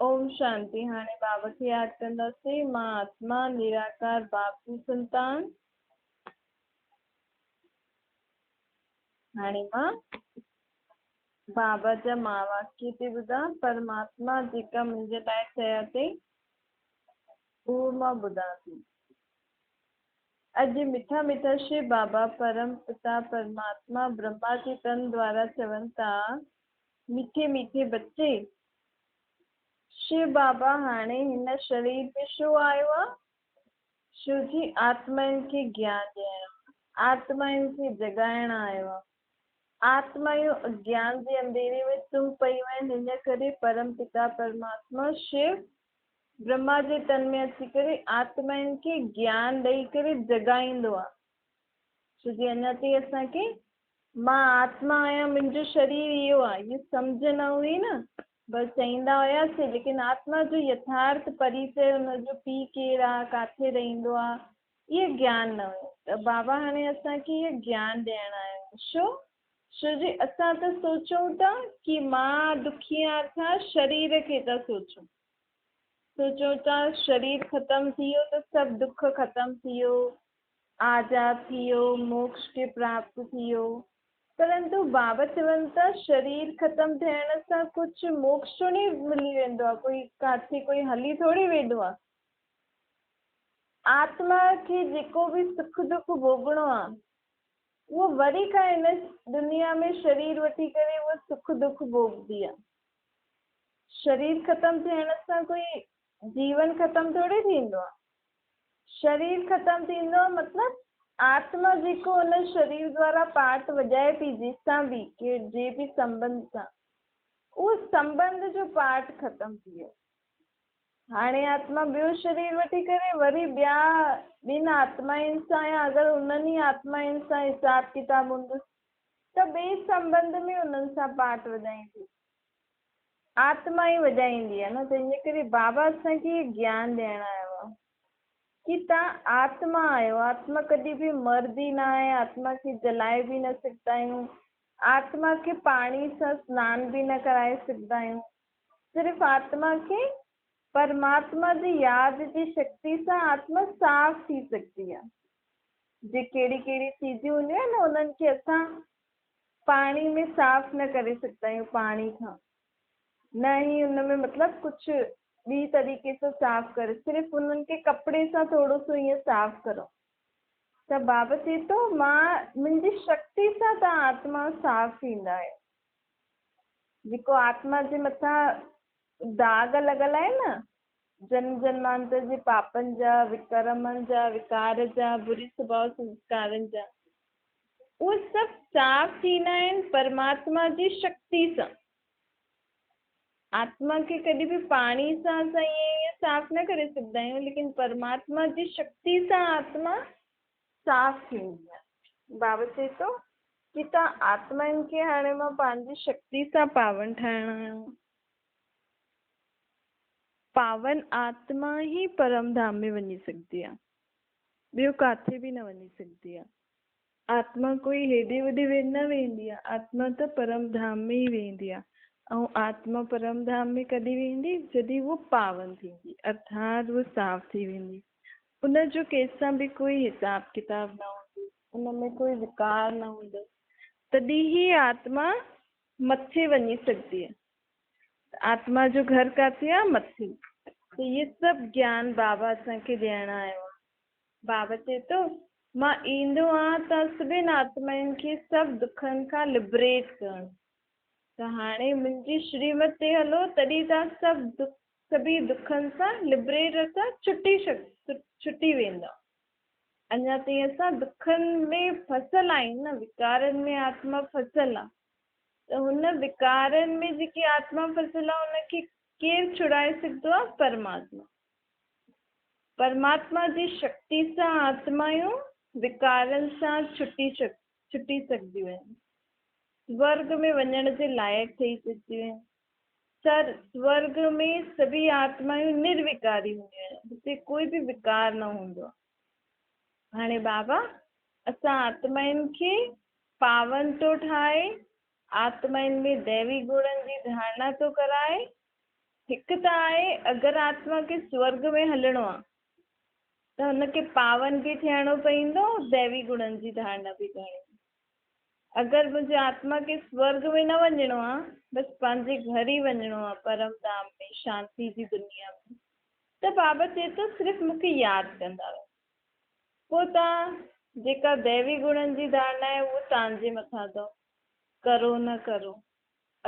اوم شانتي. هاڻي بابا کي ياد ڪنداسين. مان آتما نراڪار باپ جي سنتان. هاڻي مان بابا جا مهاواڪيه ٿي ٻڌان. پرماتما جيڪا منهنجي لاء چيا اٿئي اهو مان ٻڌان ٿي. اڄ مٺا مٺا شو بابا پرم پتا پرماتما برهما جي تن دوارا چون ٿا، مٺي مٺي بچي، شو بابا هاڻي هن شرير ۾ ڇو آيو آ؟ شو جي آتمائن کي گيان ڏيڻ، آتمائن کي جڳائڻ آيو آ. آتمائون اگيان جي انڌيري ۾ سمهي پيون آهن، ان ڪري پرم پتا پرماتما شو برهما جي تن ۾ اچي ڪري آتمائن کي گيان ڏئي ڪري جڳائيندو آ. ڇو جي اڃا تائين اسان کي مان آتما آهيان، منهنجو شرير اهو آ، اهو سمجهه نه هئي نه، بس چئيندا هياسين، ليڪن آتما جو يٿارٿ پريچي، ان جو پيء ڪير آ، ڪاٿي رهندو آ، اهو گيان نه هيو. ته بابا هاڻي اسان کي اهو گيان ڏيڻ آيو آ. ڇو؟ ڇو جي اسان ته سوچون ٿا ڪي مان دکي آهيان ارٿات شرير کي ٿا سوچون. سوچون ٿا شرير ختم ٿي ويو ته سڀ دک ختم ٿي ويو، آزاد ٿي ويو، موڪش کي پراپت ٿي ويو. پرنتو بابا چون ٿا شرير ختم ٿيڻ سان ڪجهه موڪش ٿوري ملي ويندو آهي، ڪوئي ڪاٿي ڪوئي هلي ٿوري ويندو آهي. آتما کي جيڪو به سک دک ڀوڳڻو آهي اهو وري کان هن دنيا ۾ شرير وٺي ڪري اهو سک دک ڀوڳندي آهي. شرير ختم ٿيڻ سان ڪوئي جيون ختم ٿوري ٿيندو آهي. شرير ختم ٿيندو مطلب آتما جيڪو ان شرير دوارا پارٽ وڄائي پئي جنهن سان به جنهن به سنٻنڌ سان اهو سنٻنڌ جو پارٽ ختم ٿي ويو. هاڻي آتما ٻيو شرير وٺي ڪري وري ٻيا ٻن آتمائن سان يا اگر انهن ئي آتمائن سان حساب ڪتاب هوندس ته ٻئي سنٻنڌ ۾ انهن سان پارٽ وڄائيندي. آتما ئي وڄائيندي آهي نه، تنهن جي ڪري بابا اسان کي هي گيان ڏيڻ آيو آهي ڪي توهان آتما آهيو، آتما ڪڏهن به مردي نه آهي، آتما کي جلائي به نه سگهندا آهيون، آتما کي پاڻي سان سنان به نه ڪرائي سگهندا آهيون، صرف آتما کي پرماتما جي ياد جي شڪتي سان آتما صاف ٿي سگهندي آهي. جي ڪهڙي ڪهڙي چيزون هونديون آهن نه انهن کي اسان پاڻي ۾ صاف نه ڪري سگهندا آهيون پاڻي کان نه ئي ان ۾ مطلب ڪجهه ٻي طريقي سان صاف ڪري صرف انهن کي ڪپڙي سان ٿورو سو ائين صاف ڪرو ته بابا چئي ٿو مان منهنجي شڪتي سان توهان آتما صاف ٿيندا آهيو جيڪو آتما جي مٿان داغ لڳل آهي نه جنم جنمانتر جي پاپن جا وڪرمن جا وڪار جا بري سڀاء سنسڪارن جا اهي سڀ صاف ٿيندا آهن پرماتما جي شڪتي سان. آتما کي ڪڏهن به پاڻي سان اسان ائين ائين صاف نه ڪري سگهندا آهيون ليڪن پرماتما جي شڪتي سان آتما صاف ٿيندي آهي. بابا چئي ٿو ڪي توهان آتمائن کي هاڻي مان پنهنجي شڪتي سان پاون ٺاهڻ آيو آهيان. پاون آتما ئي پرم ڌام ۾ وڃي سگهندي آهي. ٻيو ڪاٿي به نه وڃي سگهندي آ. آتما ڪوئي هيڏي هوڏي نه ويندي آ، آتما ته پرم ڌام ۾ ئي ويندي آ ۽ آتما پرم ڌام ۾ ڪڏهن ويندي جڏهن هوء پاون ٿيندي ارٿات هوء صاف ٿي ويندي. ان جو ڪنهن سان به ڪوئي حساب ڪتاب نه هوندو، ان ۾ ڪوئي وڪار نه هوندو، تڏهن ئي آتما مٿي وڃي سگهندي آ. آتما جو گهر ڪاٿي آ؟ مٿي. ته اهي سڀ گيان بابا اسان کي ڏيڻ آيو آ. بابا چئي ٿو، مان ايندو آهيان ته سڀني آتمائن کي سڀ دکن کان لبريٽ ڪرڻ. ته هاڻي منهنجي شريمت تي هلو تڏهن توهان سڀ دک سڀئي دکن سان لبريٽ ارٿات ڇٽي ڇٽي ويندؤ. اڃا تائين اسان دکن ۾ ڦسل آهيون نه، وڪارن ۾ آتما ڦسل آ. ته هن وڪارن ۾ جيڪي آتما ڦسل آ ان کي ڪير ڇڙائي سگهندو آ؟ پرماتما. پرماتما جي شڪتي سان آتمايون وڪارن سان ڇٽي ڇٽي سگهنديون آهن. سورڳ ۾ وڃڻ جي لائق ٺهي سگهنديون آهن. سر سورڳ ۾ سڀئي آتمايون نروڪاري هونديون آهن. هتي ڪوئي به وڪار نه هوندو آ. هاڻي بابا اسان آتمائن کي پاون ٿو ٺاهي، آتمائن ۾ ديوي گڻن جي ڌارڻا ٿو ڪرائي هڪ ته آهي اگر آتما کي سورڳ ۾ هلڻو آ ته هن کي پاون به ٿيڻو پوندو ديوي گڻن جي ڌارڻا به ڪرڻي. اگر منهنجي آتما کي سورڳ ۾ نه وڃڻو آ، بس پنهنجي گهر ئي وڃڻو آ پرم ڌام ۾ شانتي جي دنيا ۾، ته بابا چئي ٿو صرف مون کي ياد ڪندا رهو. پوء توهان جيڪا ديوي گڻن جي ڌارڻا آهي اهو توهان جي مٿان اٿو، ڪرو نه ڪرو.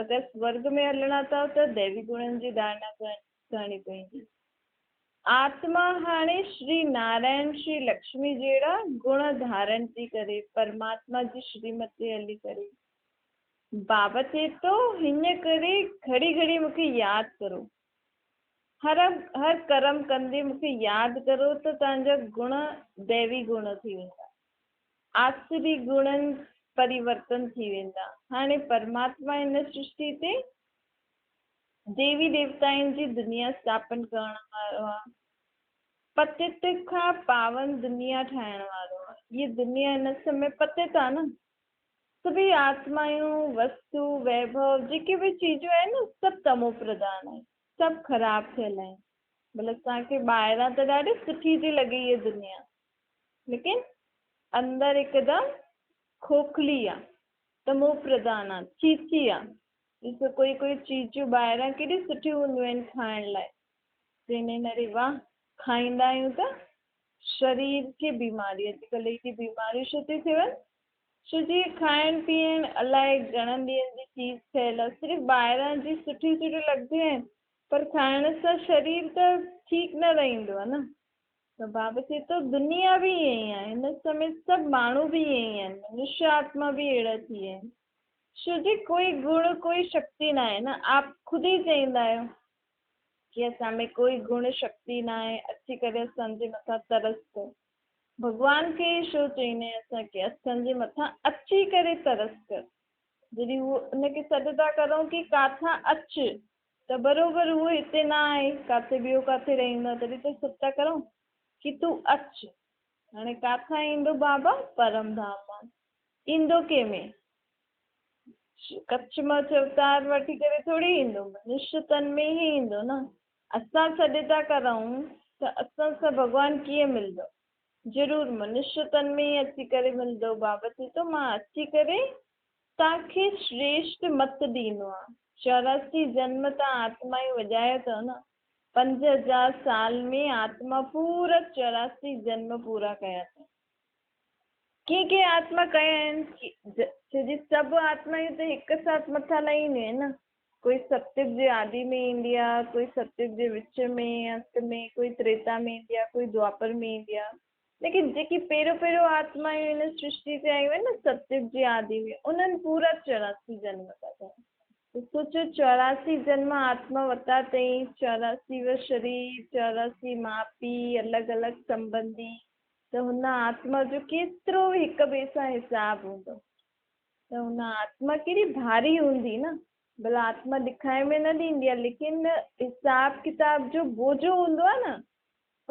اگر سورڳ ۾ هلڻا اٿو ته ديوي گڻن جي ڌارڻا ڪرڻي پوندي. آتما هاڻي شري نارائڻ شري لڪشمي جهڙا گڻ ڌارڻ ٿي ڪري، پرماتما جي شريمت تي هلي ڪري. بابا چئي ٿو هن ڪري گهڙي گهڙي مون کي ياد ڪرو. هر هر ڪرم ڪندي مون کي ياد ڪرو ته توهان جا گڻ ديوي گڻ ٿي ويندا. آسري گڻن پريورتن ٿي ويندا. هاڻي پرماتما هن سرشٽي تي ديوي ديوتائن جي دنيا اسٿاپن ڪرڻ وارو آ. پتت کان پاون دنيا ٺاهڻ وارو آ. هيء دنيا هن سمي پتت آ نه. سڀئي آتمايون، وستو، ويڀو جيڪي به چيزون آهن نه سڀ تمو پرڌان آهن. سڀ خراب ٿيل آهن. مطلب اسان کي ٻاهران ته ڏاڍي سٺي ٿي لڳي هيء دنيا. ليڪن اندر هڪدم کوکلي آ، تمو پرڌان آ، چيچي آ. ڏسو ڪوئي ڪوئي چيزون ٻاهران ڪيڏي سٺيون هونديون آهن کائڻ لاء، چئيندا آهن اري واهه کائيندا آهيون ته شرير کي بيماري، اڄڪلهه ايڏي بيماريون ڇو ٿيون ٿين؟ ڇو جي کائڻ پيئڻ الائي گهڻن ڏينهن جي چيز ٺهيل آ، صرف ٻاهران جي سٺيون سٺيون لڳنديون آهن پر کائڻ سان شرير ته ٺيڪ نه رهندو آ نه. ته بابا چئي ٿو دنيا به ائين ئي آهي، هن سمي سڀ ماڻهو به ائين ئي آهن، منشيه آتما به اهڙا ٿي ويا آهن. ڇو جي ڪوئي گڻ ڪوئي شڪتي ناهي نه، آپ خود ئي چئيندا آهيو ڪي اسان ۾ ڪوئي گڻ شڪتي ناهي، اچي ڪري اسان جي مٿان ترس ڪر. ڀڳوان کي ئي ڇو چئيندا آهيون اسان کي اسان جي مٿان اچي ڪري ترس ڪر. جڏهن هو ان کي سڏ ٿا ڪرون ڪي ڪاٿان اچ ته بروبر هو هتي نه آهي، ڪاٿي ٻيو ڪاٿي رهندو آهي، تڏهن ته سڏ ٿا ڪرون ڪي تون اچ. هاڻي ڪاٿان ايندو بابا؟ پرم ڌام مان. ايندو ڪنهن ۾؟ ڪڇ مان اوتار وٺي ڪري ٿوري ايندو، منشيه تن ۾ ئي ايندو نه. اسان سڏ ٿا ڪرون ته اسان سان ڀڳوان ڪيئن ملندو؟ ضرور منشيه تن ۾ ئي اچي ڪري ملندو. بابا چئي ٿو مان اچي ڪري توهان کي شريشٽ مت ڏيندو آ. 84 جنم توهان آتمائون وڄايو اٿو نه. 5000 سال ۾ آتما پورا 84 جنم پورا ڪيا اٿئي. ڪي ڪي آتما ڪيا آهن ڇو جي سڀ آتمائون ته هڪ ساٿ مٿان نه اينديون آهن نه. ڪوئي ستيگ جي آدي ۾ ايندي آ، ڪوئي ستيگ جي وچ ۾ انت ۾ ڪوئي تريتا ۾ ايندي آ، ڪوئي دوآپر ۾ ايندي آ. ليڪن جيڪي پهريون پهريون آتمائون هن سرشٽي تي آيون آهن نه ستيگ جي آدي ۾ انهن پورا 84 جنم ورتا اٿن. ته سوچو 84 جنم آتما ورتا اٿئي، 84 و شرير، 84 ماء پيء، الڳ الڳ سنبنڌي، ته هن آتما جو ڪيترو هڪ ٻئي سان حساب هوندو. ته هن آتما ڪيڏي ڀاري هوندي نه. ڀلا آتما ڏکائي ۾ نه ڏيندي آهي ليڪن حساب ڪتاب جو بوجو هوندو آهي نه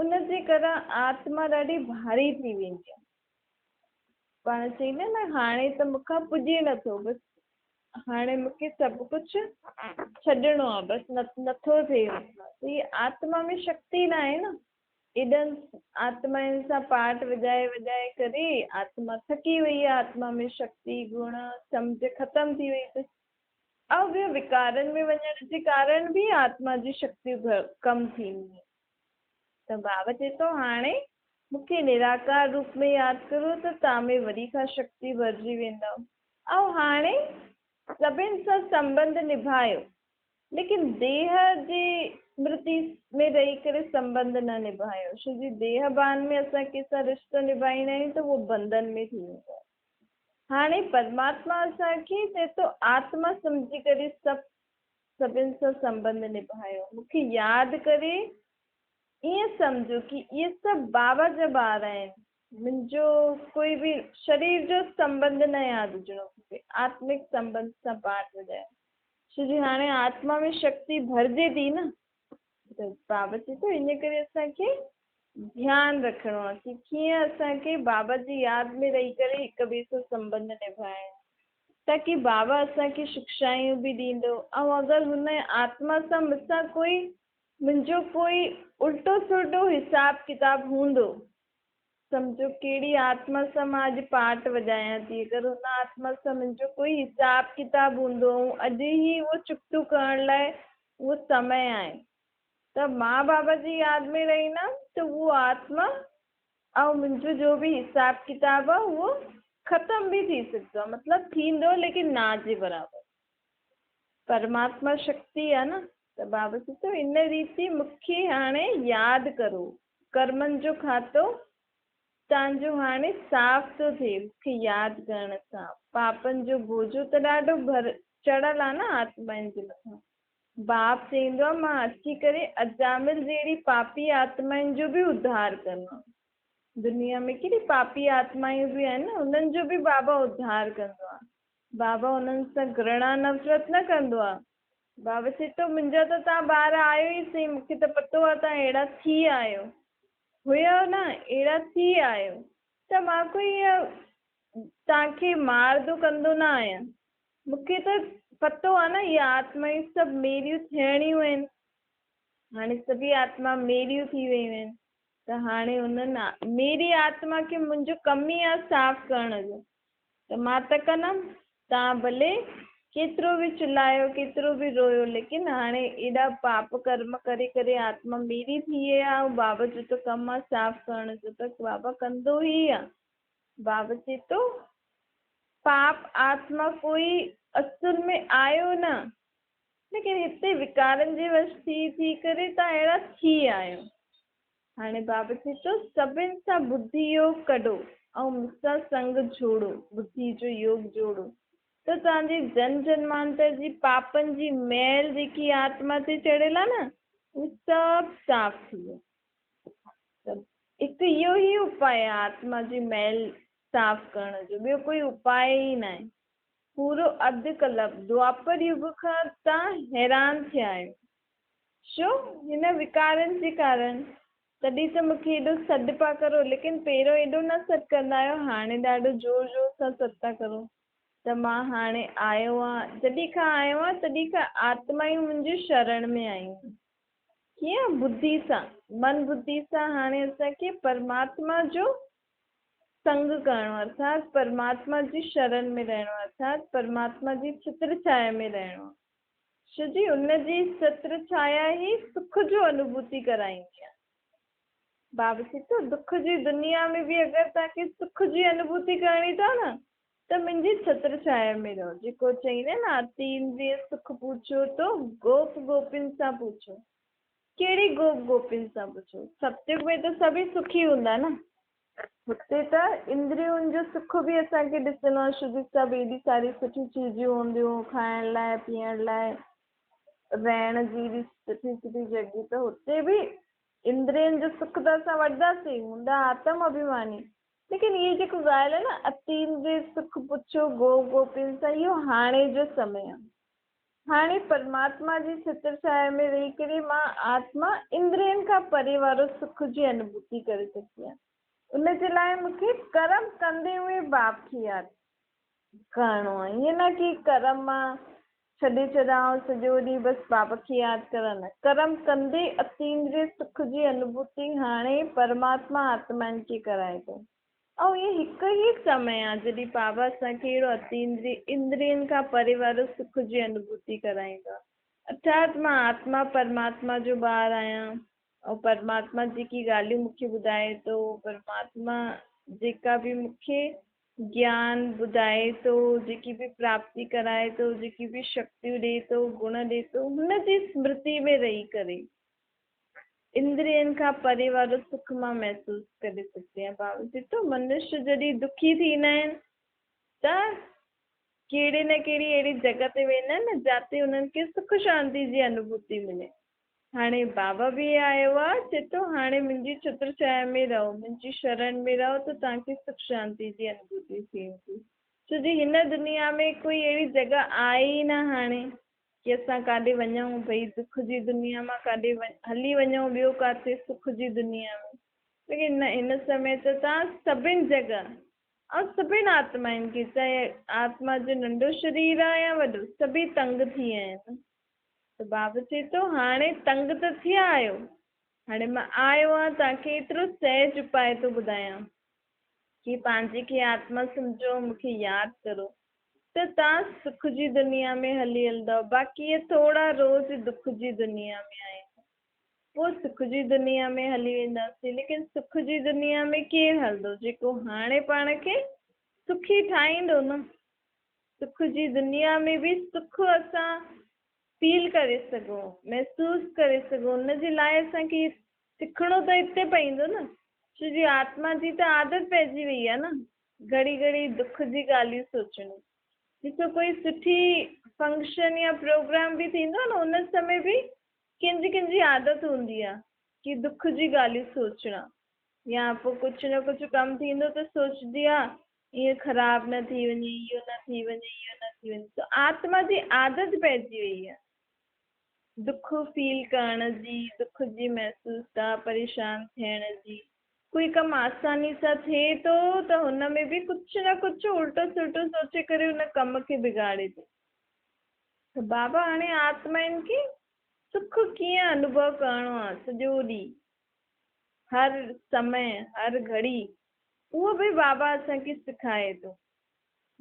ان جي ڪري آتما ڏاڍي ڀاري ٿي ويندي آهي. پاڻ چئيندا آهن نه هاڻي ته مون کان پڄي نٿو بس هاڻي مون کي سڀ ڪجهه ڇڏڻو آهي بس نٿو ٿئي مون کان. ته هي آتما ۾ شڪتي ناهي نه. ايڏن آتمائن سان پاٺ وڄائي وڄائي ڪري آتما ٿڪي وئي آهي، آتما ۾ شڪتي، گڻ، سمجهه ختم ٿي وئي اٿس. ۽ ٻيو وڪارن ۾ وڃڻ جي ڪارڻ به آتما جي شڪتيون ڪم ٿينديون آهن. ته بابا چئي ٿو هاڻي مون کي نراڪار روپ ۾ ياد ڪرو ته توهان ۾ وري کان شڪتي ڀرجي ويندؤ. ۽ هاڻي سڀن سان سنٻنڌ نڀايو، ليڪن ديهه جي سمرتي ۾ رهي ڪري سنٻنڌ نه نڀايو، ڇو جي ديهه ڀان ۾ اسان ڪنهن سان رشتو نڀائيندا آهيون ته اهو بنڌن ۾ ٿي ويندو آهي. هاڻي پرماتما اسان کي چئي ٿو آتما سمجهي ڪري سڀ سڀن سان سنٻنڌ نڀايو. مون کي ياد ڪري ائين سمجهو ڪي اهي سڀ بابا جا ٻار آهن. منهنجو ڪوئي به شرير جو سنٻنڌ نه ياد هجڻو کپي. آتمڪ سنٻنڌ سان پاٺ وڄايو. ڇو جي هاڻي آتما ۾ شڪتي ڀرجي ٿي نه. ته بابا چئي ٿو ان ڪري اسان کي ڌيان رکڻو آهي ڪي ڪيئن اسان کي بابا جي ياد ۾ رهي ڪري هڪ ٻئي سان سنٻنڌ نڀائڻو آهي. تاڪي بابا اسان کي شڪشايون به ڏيندو ۽ اگر هن آتما سان مون سان ڪوئي منهنجو ڪوئي الٽو سلٽو حساب ڪتاب هوندو، سمجهو ڪهڙي آتما سان مان اڄ پاٽ وڄايان ٿي، اگر هن آتما سان منهنجو ڪوئي حساب ڪتاب هوندو ۽ اڄ ئي اهو چڪتو ڪرڻ لاء اهو سمي آهي ته مان بابا جي ياد ۾ رهندم ته اهو آتما ۽ منهنجو جو به حساب ڪتاب آ اهو ختم به ٿي سگهندو آ مطلب ٿيندو ليڪن نا جي برابر. پرماتما شڪتي آ نه ته بابا چئي ٿو ان ريتي مون کي هاڻي ياد ڪرو ڪرمن جو کاتو توهان جو هاڻي صاف ٿو ٿئي مون کي ياد ڪرڻ سان پاپن جو بوجو ته ڏاڍو ڀر چڙهيل آ نه آتمائن جي مٿان. باپ چئيندو آهي، مان اچي ڪري اجامل جهڙي پاپي آتمائن جو به اڌار ڪندو آهيان. دنيا ۾ ڪيڏي پاپي آتمائون به آهن نه، انهن جو به بابا اڌار ڪندو آهي. بابا انهن سان گهرڻا نفرت نه ڪندو آهي. بابا چئي ٿو، منهنجا ته توهان ٻار آهيو ئي سهي، مون کي ته پتو آهي توهان اهڙا ٿي آهيو. هيؤ نه، اهڙا ٿي آهيو ته مان ڪوئي توهان کي مار ڌو ڪندو نه آهيان. مون کي ته پتو آ نه اهي آتمائون سڀ ميريون ٿيڻيون آهن. هاڻي سڀئي آتما ميريون ٿي ويون آهن ته هاڻي انهن ميري آتما کي منهنجو ڪم ئي آ صاف ڪرڻ جو ته مان ته ڪندم، توهان ڀلي ڪيترو به چلايو ڪيترو به رويو ليڪن هاڻي ايڏا پاپ ڪرم ڪري ڪري آتما ميري ٿي وئي آ ۽ بابا جو ته ڪم آ صاف ڪرڻ جو ته بابا ڪندو ئي آ. بابا چئي ٿو پاپ آتما ڪوئي اصل ۾ آيو نه، ليڪن هتي وڪارن جي وش ٿي ٿي ڪري توهان اهڙا ٿي آيو. هاڻي بابا چئي ٿو سڀن سان ٻڌي يوگ ڪڍو ۽ مون سان سنگ جوڙو، ٻڌي جو يوگ جوڙو ته توهان جي جن جنمانتر جي پاپن جي ميل جيڪي آتما تي چڙهيل آهي نه اهي سڀ صاف ٿي ويندي. ته هڪ اهو ئي اپاء آهي آتما جي ميل صاف ڪرڻ جو ٻيو ڪوئي اپاء ئي ناهي. پورو اڌ ڪلپ دوآپر يگ کان تان حيران ٿيا آهيو. ڇو؟ هن وڪارن جي ڪارڻ. تڏهن ته مون کي ايڏو سڏ پيا ڪرو، ليڪن پهريون ايڏو نه سڏ ڪندا آهيو، هاڻي ڏاڍو زور زور سان سڏ ٿا ڪرو ته مان هاڻي آيو آهيان. جڏهن کان آيو آهيان، تڏهن کان آتمائون منهنجي شرڻ ۾ آيون آهن. ڪيئن؟ ٻڌي سان، من ٻڌي سان هاڻي اسان کي پرماتما جو سنگ ڪرڻو ارٿات پرماتما جي شرن ۾ رهڻو ارٿات پرماتما جي ڇتر ڇايا ۾ رهڻو ڇو جي ان جي ڇتر ڇايا ئي سک جو انوڀوتي ڪرائيندي آهي. بابا چئي ٿو دک جي دنيا ۾ به اگر توهان کي سک جي انوڀوتي ڪرڻي اٿو نه ته منهنجي ڇتر ڇايا ۾ رهو. جيڪو چئيندا آهن نه اتيندريه سک پوڇو تو گوپ گوپين سان پوڇو. ڪهڙي گوپ گوپين سان پڇو؟ ستيگ ۾ ته سڀئي سکي هوندا نه. هتي ته اندرين جو سک به اسان کي ڏسڻو آهي، ڇو جو سڀ ايڏي ساري سٺي چيزون هونديون کائڻ لاء، پيئڻ لاء، رهڻ جي ايڏي سٺي سٺي جڳهيون ته هتي به اندرين جو سک ته اسان وٺنداسين، هوندا آتم اڀيماني. ليڪن اهي جيڪو ڳالهه آهي نه اتيندريه سک پڇو گوپ گوپين سان اهو هاڻي جو سمي آهي. هاڻي پرماتما جي ڇتر ڇايا ۾ رهي ڪري مان آتما اندرين کان پري وارو سک جي انوڀوتي ڪري سگهندي آهيان. ان جي لاء مون کي ڪرم ڪندي هئي باپ کي ياد ڪرڻو آهي. ائين نه ڪي ڪرم مان ڇڏي ڇڏان ۽ سڄو ڏينهن بس باپ کي ياد ڪران نه. ڪرم ڪندي اتيندريه سک جي انوڀوتي هاڻي پرماتما آتمائن کي ڪرائي ٿو. ۽ اهي هڪ ئي سمي آ جڏهن بابا اسان کي اهڙو اتيندري، اندرين کان پري وارو سک جي انوڀوتي ڪرائيندو آ. ارٿات مان آتما پرماتما جو ٻار آهيان ۽ پرماتما جيڪي ڳالهيون مون کي ٻڌائي ٿو، پرماتما جيڪا به مون کي گيان ٻڌائي ٿو، جيڪي به پراپتي ڪرائي ٿو، جيڪي به شڪتيون ڏئي ٿو، گڻ ڏئي ٿو، هن جي سمرتي ۾ رهي ڪري اندرين کان پري وارو سک مان محسوس ڪري سگهندي آهيان. بابا چئي ٿو، منشيه جڏهن دکي ٿيندا آهن ته ڪهڙي نه ڪهڙي اهڙي جڳهه تي ويندا آهن نه جاتي انهن کي سک شانتي جي انوڀوتي ملي. هاڻي بابا به آيو آهي، چئي ٿو هاڻي منهنجي ڇتر ڇايا ۾ رهو، منهنجي شرڻ ۾ رهو ته توهان کي سک شانتي جي انوڀوتي ٿيندي. ڇو جي هن دنيا ۾ ڪوئي اهڙي جڳهه آهي ئي نه هاڻي ڪي اسان ڪاڏي وڃون ڀئي دک جي دنيا مان ڪاڏي هلي وڃون ٻيو ڪاٿي سک جي دنيا ۾. ليڪن نه هن سمي ته توهان سڀن جڳهه ائون سڀن آتمائن کي، چاهي آتما جو ننڍو شرير آ يا وڏو، سڀئي تنگ ٿي ويا آهن. ته بابا چئي ٿو، هاڻي تنگ ته ٿيا آهيو، هاڻي مان آيو آهيان توهان کي ايترو سهج اپاء ٿو ٻڌايان ڪي پنهنجي کي آتما سمجهو، مون کي ياد ڪرو ته توهان سک جي دنيا ۾ هلي هلندؤ، باقي اهي ٿورا روز دک جي دنيا ۾ آهن. پوء سک جي دنيا ۾ هلي وينداسين، ليڪن سک جي دنيا ۾ ڪير هلندو جيڪو هاڻي پاڻ کي سکي ٺاهيندو نه. سک جي دنيا ۾ به سک اسان فيل ڪري سگهون، محسوس ڪري سگهون، ان جي لاء اسان کي سکڻو ته هتي پئيندو نه، ڇو جي آتما جي ته عادت پئجي وئي آهي نه گهڙي گهڙي دک جي ڳالهيون سوچڻ جي. ڏسو ڪوئي سٺي فنڪشن يا پروگرام به ٿيندو آهي نه ان سمي به ڪنهن جي ڪنهن جي عادت هوندي آ ڪي دک جي ڳالهيون سوچڻا يا پوء ڪجهه نه ڪجهه ڪم ٿيندو ته سوچدي آ ايئن خراب نه ٿي وڃي اهو نه ٿي وڃي اهو نه ٿي وڃي ته آتما جي عادت پئجي وئي آ دک فيل ڪرڻ جي دک جي محسوستا پريشان ٿيڻ جي ڪوئي ڪم آساني سان ٿئي ٿو ته هن ۾ به ڪجهه نه ڪجهه الٽو سلٽو سوچي ڪري ان ڪم کي بگاڙي ٿو. ته بابا هاڻي آتمائن کي سک ڪيئن انوڀو ڪرڻو آ سڄو ڏينهن، هر سمي، هر گهڙي، اهو به بابا اسان کي سکائي ٿو.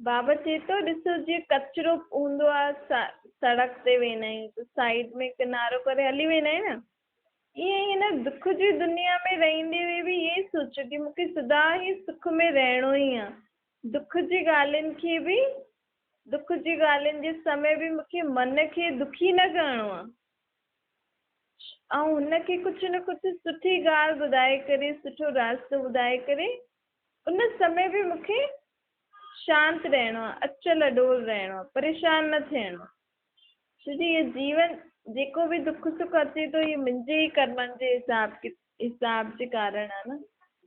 بابا چئي ٿو ڏسو جيئن ڪچرو هوندو آ سڙڪ تي ويندا آهيون ته سائيڊ ۾ ڪنارو ڪري هلي ويندا آهيون نه، ائين ئي هن دک جي دنيا ۾ رهندي هوئي به ائين ئي سوچو ڪي مون کي سدا ئي سک ۾ رهڻو ئي آ، دک جي ڳالهين کي به دک جي ڳالهين جي سمي به مون کي من کي دکي نه ڪرڻو آ ۽ هن کي ڪجهه نه ڪجهه سٺي ڳالهه ٻڌائي ڪري سٺو راستو ٻڌائي ڪري ان سمي به مون کي شانت رهڻو آ اچل اڏول رهڻو آ پريشان نه ٿيڻو آ ڇو جي هي جيون جيڪو به دک سک اچي ٿو هي منهنجي ئي ڪرمن جي حساب حساب جي ڪارڻ آ نه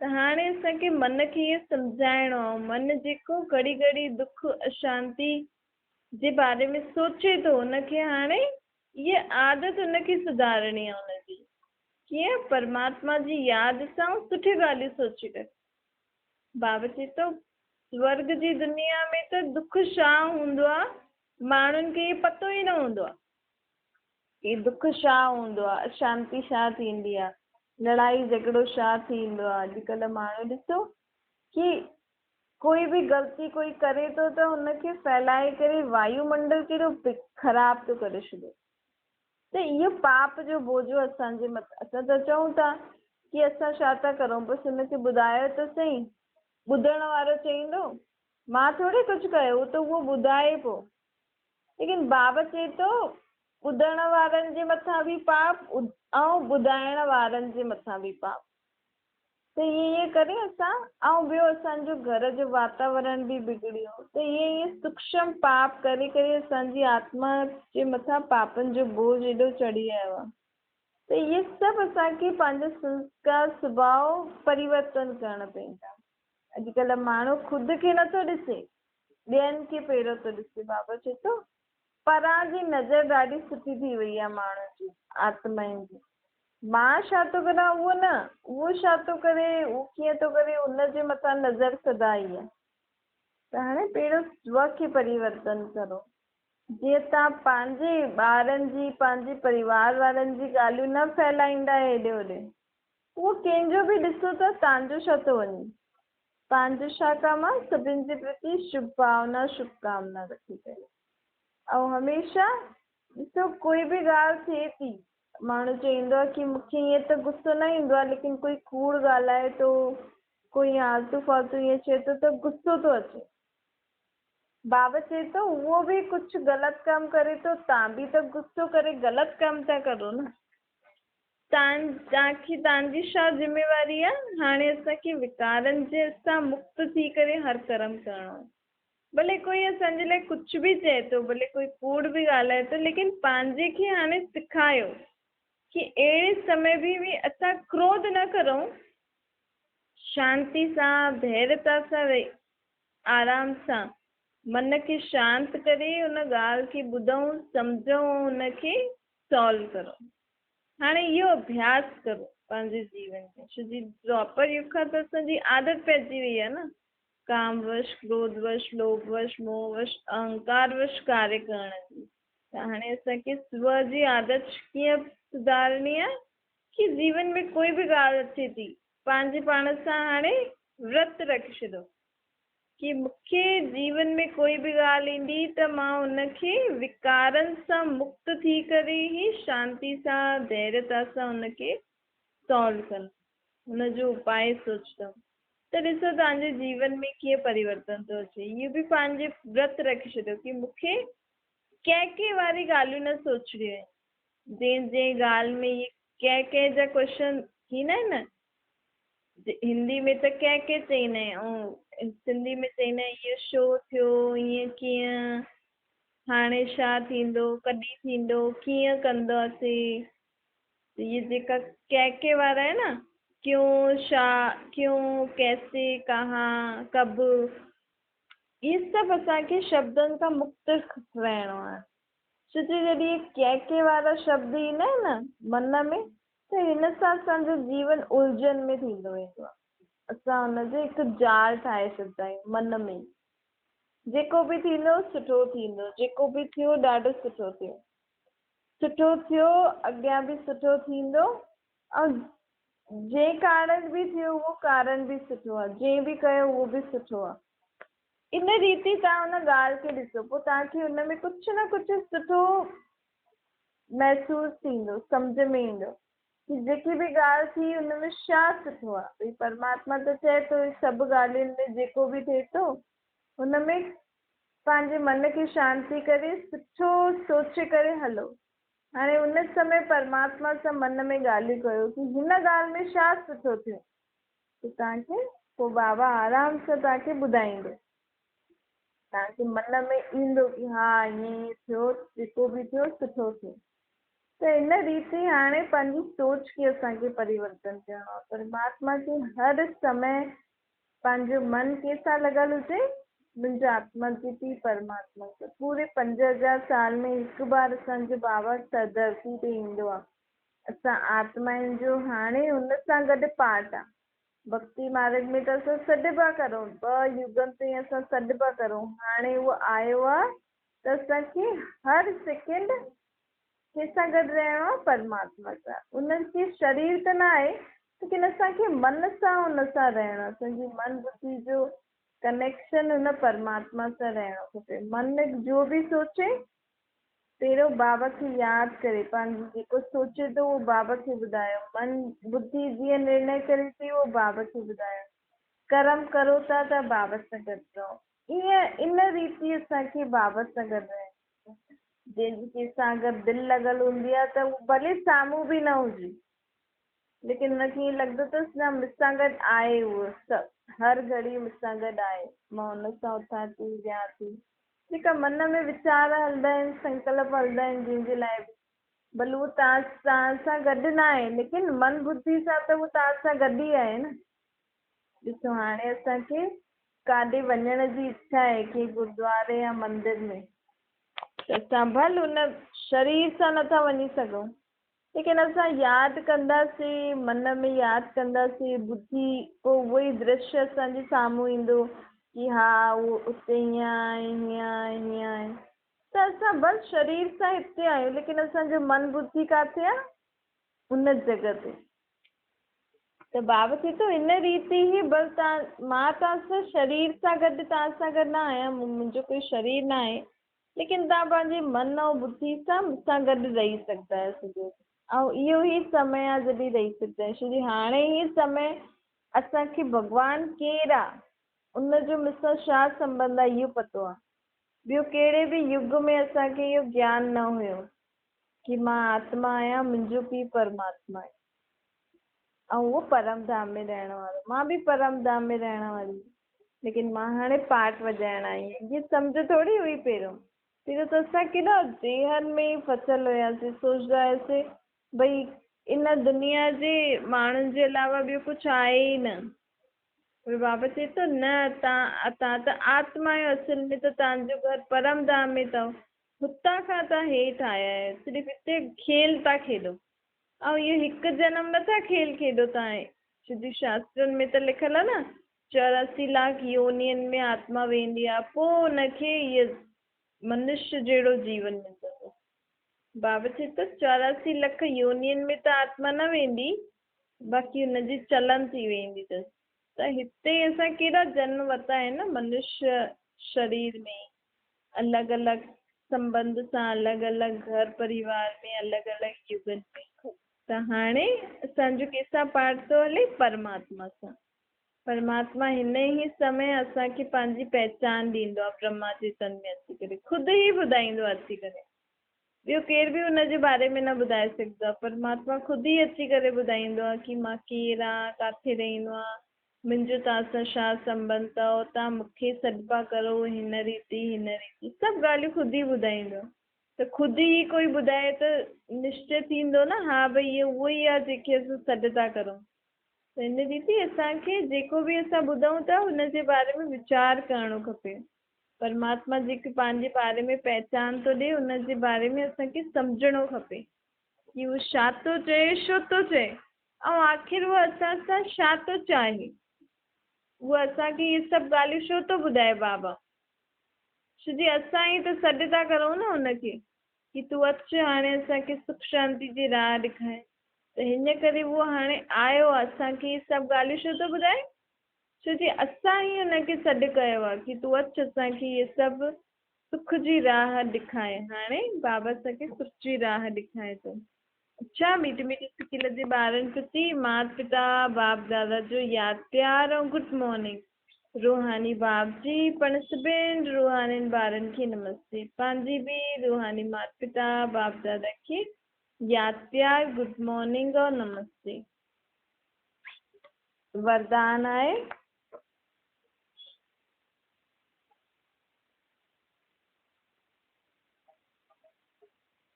ته هاڻي اسان کي من کي اهو سمجهائڻو آ من جيڪو گهڙي گهڙي دک اشانتي جي باري ۾ سوچي ٿو ان کي هاڻي اها عادت ان کي سڌارڻي آ ان جي ڪيئن پرماتما جي ياد سان سٺي ڳالهيون سوچي ڪري بابا چئي ٿو سورڳ جي دنيا ۾ ته دک ڇا هوندو آ ماڻهن کي اهو پتو ئي نه هوندو آ. هي دک ڇا هوندو آ، اشانتي ڇا ٿيندي آ، لڙائي جهڳڙو ڇا ٿيندو آ، اڄڪلهه ماڻهو ڏسو ڪي ڪوئي به غلطي ڪوئي ڪري ٿو ته هن کي ڦهلائي ڪري وايو منڊل ڪيڏو خراب ٿو ڪري ڇڏي ته اهو پاپ جو بوجو اسان جي مٿان اسان ته چئون ٿا ڪي اسان ڇا ٿا ڪرون بس هن کي ٻڌايو ته سهي ٻڌڻ وارو چئيندو مان ٿوري ڪجهه ڪيو هو ته اهو ٻڌائي پو ليڪن بابا چئي ٿو ٻڌڻ وارن جي مٿان به پاپ ۽ ٻڌائڻ وارن جي مٿان به پاپ ته ائين ائين ڪري اسان ۽ ٻيو اسان جو گهر جو واتاورڻ به بگڙيو ته ائين ائين سوڪشم پاپ ڪري ڪري اسان جي آتما جي مٿان پاپن جو بوجه ايڏو چڙهي آيو آهي ته اهي سڀ اسان کي پنهنجو سنسڪار سڀاء پريورتن ڪرڻ پوندا. اڄڪلهه ماڻهو خود کي نٿو ڏسي ٻين کي پهريون ٿو ڏسي. بابا چئي ٿو، پران جي نظر ڏاڍي سٺي ٿي وئي آهي ماڻهن جي، آتمائن جي. مان ڇا ٿو ڪران اهو نه، اهو ڇا ٿو ڪري، اهو ڪيئن ٿو ڪري، ان جي مٿان نظر سدا ئي آهي. ته هاڻي پهريون سو کي پريورتن ڪرو. جيئن توهان پنهنجي ٻارن جي، پنهنجي پريوار وارن جي ڳالهيون نه ڦهلائيندا هيڏي هوڏي. اهو ڪنهن جو به ڏسو ته توهان جو ڇا ٿو وڃي. پنهنجو ڇا ڪم آ سڀن جي پرتي شڀ ڀاونا شڀ ڪامنا رکي ڪري ۽ هميشه ڏسو ڪوئي به ڳالهه ٿئي ٿي ماڻهو چئيندو آ ڪي مونکي ائين ته غصو نه ايندو آ ليڪن ڪوئي ڪوڙ ڳالهائي ٿو ڪوئي آلتو فالتو ائين چئي ٿو ته غصو ٿو اچي بابا چئي ٿو اهو به ڪجهه غلط ڪم ڪري ٿو تان به ته غصو ڪري غلط ڪم ٿا ڪرو نه توهان کي توهان جي ڇا ذميواري آ؟ هاڻي اسان کي وڪارن جي سان مڪت ٿي ڪري هر ڪرم ڪرڻو آ. ڀلي ڪوئي اسان جي لاء ڪجهه به چئي ٿو، ڀلي ڪوئي ڪوڙ به ڳالهائي ٿو، ليڪن پنهنجي کي هاڻي سکايو ڪي اهڙي سمي به به اسان ڪروڌ نه ڪرون، شانتي سان، ڌيرتا سان رهي آرام سان من کي شانت ڪري ان ڳالهه کي ٻڌون، سمجهون ۽ ان کي سالو ڪرون. هاڻي اهو اڀياس ڪرو پنهنجي جيون ۾ ڇو جي دوآپر يگ کان ته اسان جي عادت پئجي وئي آهي نه. ڪاموش، ڪروڌوش، لوڀوش، موهوش، اهنڪاروش ڪاريه ڪرڻ جي. ته هاڻي اسان کي سو جي عادت ڪيئن سڌارڻي آهي ڪي جيون ۾ ڪوئي به ڳالهه اچي ٿي پنهنجي پاڻ سان هاڻي ورت رکي ڇڏو ڪي مون کي جيون ۾ ڪوئي به ڳالهه ايندي ته مان ان کي وڪارن سان مڪت ٿي ڪري ئي شانتي سان ڌيريتا سان ان کي سالو ڪندم، ان جو اپاء سوچندم. ته ڏسو توهان جي جيون ۾ ڪيئن پريورتن ٿو اچي. اهو به پنهنجي ورت رکي ڇڏيو ڪي مون کي ڪنهن ڪنهن واري ڳالهيون نه سوچڻيون آهن. جنهن جنهن ڳالهه ۾ اهي ڪنهن ڪنهن جا ڪوئسچن ٿيندا آهن نه، هندي ۾ ته ڪنهن ڪنهن چئيندا آهن ۽ سنڌي ۾ چئيندا آهن اهو ڇو ٿيو، ائين ڪيئن، هاڻي ڇا ٿيندو، ڪڏهن ٿيندو، ڪيئن ڪنداسين. ته اهي جيڪا ڪي ڪي وارا آهن نه، ڪيون، شا، ڪيون، ڪيسي، ڪهان، ڪب، اهي سڀ اسان کي شبدن کان مڪت رهڻو آهي. ڇو جو جڏهن اهي ڪي ڪي وارا شبد ايندا آهن نه من ۾ ته هن سان اسان جو جيون الجهن ۾ ٿيندو ويندو آهي. اسان ان جو هڪ جال ٺاهي ڇڏندا آهيون من ۾ ئي. جيڪو به ٿيندو سٺو ٿيندو، جيڪو به ٿيو ڏاڍو سٺو ٿيو. سٺو ٿيو اڳيان به سٺو ٿيندو ۽ جنهن ڪارڻ به ٿيو اهو ڪارڻ به سٺو آهي جنهن به ڪيو اهو به سٺو آهي ان ريتي توهان ان ڳالهه کي ڏسو پوء توهان کي ان ۾ ڪجهه نه ڪجهه سٺو محسوس ٿيندو سمجهه ۾ ايندو ڪي جيڪي به ڳالهه ٿي ان ۾ ڇا سٺو آهي ڀئي پرماتما ته چئي ٿو سڀ ڳالهين ۾ جيڪو به ٿئي ٿو ان ۾ پنهنجي من کي شانتي ڪري سٺو سوچي ڪري هلو. هاڻي ان سمي پرماتما سان من ۾ ڳالهيون ڪيو ڪي هن ڳالهه ۾ ڇا سٺو ٿيو ته توهان کي پوء بابا آرام سان توهان کي ٻڌائيندو. توهان کي من ۾ ايندو ڪي ها ائين ائين ٿيو جيڪو به ٿيو سٺو ٿيو. ته ان ريت ئي هاڻي پنهنجي سوچ کي اسان کي پريورتن ڪرڻو آهي. پرماتما کي هر سمي پنهنجو من ڪنهن سان لڳل هجي؟ منهنجو آتما جي پيء پرماتما سان. پوري 5000 سال ۾ هڪ بار اسان جو بابا ڌرتي تي ايندو آ. اسان آتمائن جو هاڻي هن سان گڏ پارٽ آ. ڀڳتي مارڳ ۾ ته اسان سڏبا ڪرون، ٻه يگن تائين اسان سڏبا ڪرون، هاڻي اهو آيو آ ته اسان کي هر سيڪنڊ ڪنهن سان گڏ رهڻو آ؟ پرماتما سان. ان کي شرير ته نه آهي، ليڪن اسان کي من سان ان سان رهڻو آهي. اسان جي من ٻڌي جو ڪنيڪشن ان پرماتما سان رهڻو کپي. من جو به سوچي، پهريون بابا کي ياد ڪري، پنهنجو جيڪو سوچي ٿو اهو بابا کي ٻڌايو. من ٻڌي جيئن نرڻي ڪري ٿي اهو بابا کي ٻڌايو. ڪرم ڪرو ٿا ته بابا سان گڏ رهو. ائين ان ريتي اسان کي بابا سان گڏ رهڻو کپي. جنهن جي ڪنهن سان اگر دل لڳل هوندي آهي ته اهو ڀلي سامهون به نه هجي، ليڪن هن کي ائين لڳندو اٿس نه مون سان گڏ آهي اهو هر گهڙي مون سان گڏ آهي، مان هن سان اٿان ٿي ويهان ٿي. جيڪا من ۾ ويچار هلندا آهن، سنڪلپ هلندا آهن جنهن جي لاء به، ڀلي اهو توهان سان گڏ نه آهي ليڪن من ٻڌي سان ته اهو توهان سان گڏ ئي آهي نه. ڏسو هاڻي اسان کي ڪاڏي وڃڻ جي اڇا آهي ڪنهن گردواري يا مندر ۾ ته اسان ڀل ان شرير سان نٿا وڃي سگهون ليڪن اسان ياد ڪنداسين، من ۾ ياد ڪنداسين، ٻڌي پوء اهو ئي درشيه اسان جي سامهون ايندو ڪي ها اهو اتي هيئن آهي، هيئن آهي، هيئن آهي. ته اسان بس شرير سان هتي آهيون ليڪن اسان جو من ٻڌي ڪاٿي آهي؟ ان جڳهه تي. ته بابا چئي ٿو ان ريت ئي بس تان مان توهان سان شرير سان گڏ توهان سان گڏ نه آهيان، منهنجو ڪوئي شرير نه آهي، ليڪن توهان پنهنجي من ۽ ٻڌي سان مون سان گڏ رهي سگهندا آهيو سڄو ڏينهن ۽ اهو ئي سمي آهي جڏهن رهي سگهندا آهيو ڇو جو هاڻي هي سمي اسان کي ڀڳوان ڪير آهي ان جو مون سان ڇا سنٻنڌ آهي اهو پتو آهي ٻيو ڪهڙي به يگ ۾ اسان کي اهو گيان نه هيو ڪي مان آتما آهيان منهنجو پيء پرماتما آهي ۽ اهو پرم ڌام ۾ رهڻ وارو مان به پرم ڌام ۾ رهڻ واري ليڪن مان هاڻي پارٽ وڄائڻ آئي آهيان هيء سمجهه ٿوري هئي پهريون پهريون ته اسان ڪيڏا ديهن ۾ ئي ڦسيل هياسين سوچدا هياسين ڀئي ان دنيا جي ماڻهن جي علاوه ٻيو ڪجهه آهي ئي نه پر بابا چئي ٿو نه تان ته آتما آهيو اصل ۾ ته تان جو گهر پرم ڌام ۾ اٿو هتان کان تان هيٺ آيا آهيو صرف هتي کيل ٿا کيڏو ۽ اهو هڪ جنم نٿا کيل کيڏو تان ڇو جو شاسترن ۾ ته لکيل آهي نه. 84 لاک يونين ۾ آتما ويندي آهي، پوءِ ان کي اهو منشيه جهڙو جيون ملندو. بابا چئي ٿو 84 لک يونين ۾ ته آتما نه ويندي، باقي هن جي چلن ٿي ويندي اٿس. ته هتي اسان ڪهڙا جنم ورتا آهن نه منشيه شرير ۾، الڳ الڳ سنٻنڌ سان، الڳ الڳ گهر پريوار ۾، الڳ الڳ يگن ۾. ته هاڻي اسان جو ڪنهن سان پاٺ ٿو هلي؟ پرماتما سان. پرماتما هن ئي سمي اسان کي پنهنجي پهچان ڏيندو آهي، برهما جي تن ۾ اچي ڪري خود ئي ٻڌائيندو آهي اچي ڪري، ٻيو ڪير به هن جي باري ۾ نه ٻڌائي سگهندو آهي. پرماتما خود ئي اچي ڪري ٻڌائيندو آهي ڪه مان ڪير آهيان، ڪاٿي رهندو آهيان، منهنجو توهان سان ڇا سنٻنڌ اٿو، توهان مون کي سڏبا ڪرو هن ريتي هن ريتي، سڀ ڳالهيون خود ئي ٻڌائيندو آهي. ته خود ئي ڪوئي ٻڌائي ته نشچي ٿيندو نه، ها ڀئي اهو اهو ئي آهي جيڪي اسان سڏ ٿا ڪرون. ته هن ريتي اسان کي جيڪو به اسان ٻڌون ٿا هن جي باري ۾ ويچار ڪرڻو کپي. پرماتما جيڪي پنهنجي باري ۾ پهچان ٿو ڏئي هن جي باري ۾ اسان کي سمجهڻو کپي ڪه هو ڇا ٿو چئي، ڇو ٿو چئي ۽ آخر هو اسان سان ڇا ٿو چاهي، هو اسان کي اهي سڀ ڳالهيون ڇو ٿو ٻڌائي بابا، ڇو جي اسان ئي ته سڏ ٿا ڪرون نه هن کي ڪه تون اچ هاڻي اسان کي سک شانتي جي راهه ڏيکاري. ته هن ڪري هو هاڻي آيو آهي اسان کي اهي سڀ ڳالهيون ڇو ٿو ٻڌائي، ڇو جي اسان ئي هن کي سڏ ڪيو آهي ڪه تون اچ اسان کي اهي سڀ سک جي راهه ڏيکاري. هاڻي بابا اسان کي سک جي راهه ڏيکاري ٿو. اڇا ميٺي ميٺي سڪيل جي ٻارن پرتي مات پتا باپ دادا جو ياد پيار ۽ گڊ مارننگ. روحاني باپ جي پڻ سڀن روحانين ٻارن کي نمستي. پنهنجي به روحاني مات پتا باپ دادا کي ياد پيار گڊ مارننگ ۽ نمستي. وردان آهي.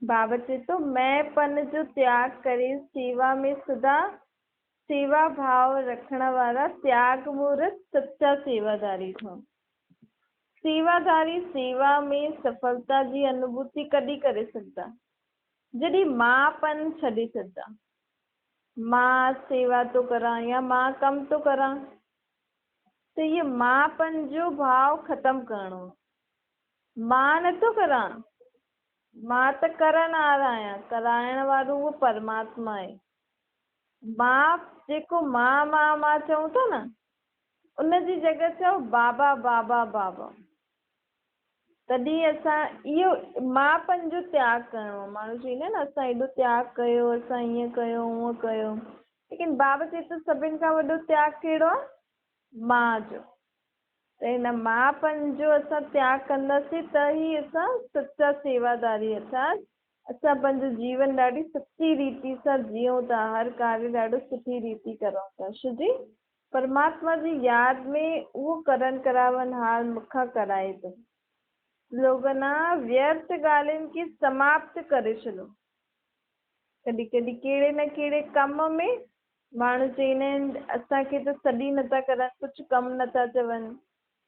بابا چئي ٿو مين پن جو تياڳ ڪري سيوا ۾ سدا سيوا ڀاو رکڻ وارا تياڳ مورت سچا سيواداري ٿيو. سيواداري سيوا ۾ سڦلتا جي انوڀوتي ڪڏهن ڪري سگهندا؟ جڏهن مان پن ڇڏي ڇڏندا. مان سيوا ٿو ڪران يا مان ڪم ٿو ڪران ته اهو مان پن جو ڀاو ختم ڪرڻو. مان نٿو ڪران، مان ته ڪرڻهار آهيان، ڪرائڻ وارو اهو پرماتما آهي. مان جيڪو مان مان مان چئون ٿا نه، ان جي جڳهه چئو بابا بابا بابا. تڏهن اسان اهو مان پن جو تياڳ ڪرڻو آهي. ماڻهو چوندا آهن نه اسان ايڏو تياڳ ڪيو، اسان ائين ڪيو هونئن ڪيو، ليڪن بابا چئي ٿو سڀن کان وڏو تياڳ ڪهڙو آهي؟ مان جو. ته هن مان پن جو اسان تياڳ ڪنداسين ته ئي اسان سچا سيواداري ارٿات اسان پنهنجو جيون ڏاڍي سچي ريتي سان جيئون ٿا، هر ڪاريه ڏاڍو سٺي ريتي ڪرون ٿا. ڇو جي پرماتما جي ياد ۾ اهو ڪرڻ ڪراونهار مون کان ڪرائي ٿو. سلوگن آ، ويرٿ ڳالهين کي سماپت ڪري ڇڏو. ڪڏهن ڪڏهن ڪهڙي نه ڪهڙي ڪم ۾ ماڻهو چوندا آهن اسان کي ته سڏ ئي نٿا ڪرن، ڪجهه ڪم نٿا چون.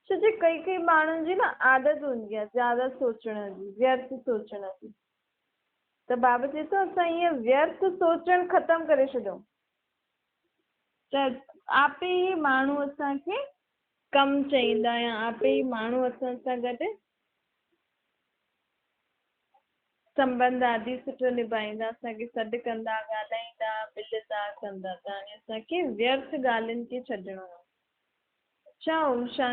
ڇو جو ڪئي ڪئي ماڻهن جي نه عادت هوندي آهي زياده سوچڻ جي، ويرٿ سوچڻ جي. ته بابا چئي ٿو اسان ائين ويرٿ سوچڻ ختم ڪري ڇڏيون ته آپي ئي ماڻهو اسان کي ڪم چئيندا يا آپي ئي ماڻهو اسان سان گڏ سنٻنڌ آدي سٺو نڀائيندا، اسان کي سڏ ڪندا، ڳالهائيندا، ملندا ڪندا. ته هاڻي اسان کي ويرٿ ڳالهين کي ڇڏڻو آهي. اڇا اوم شانتي.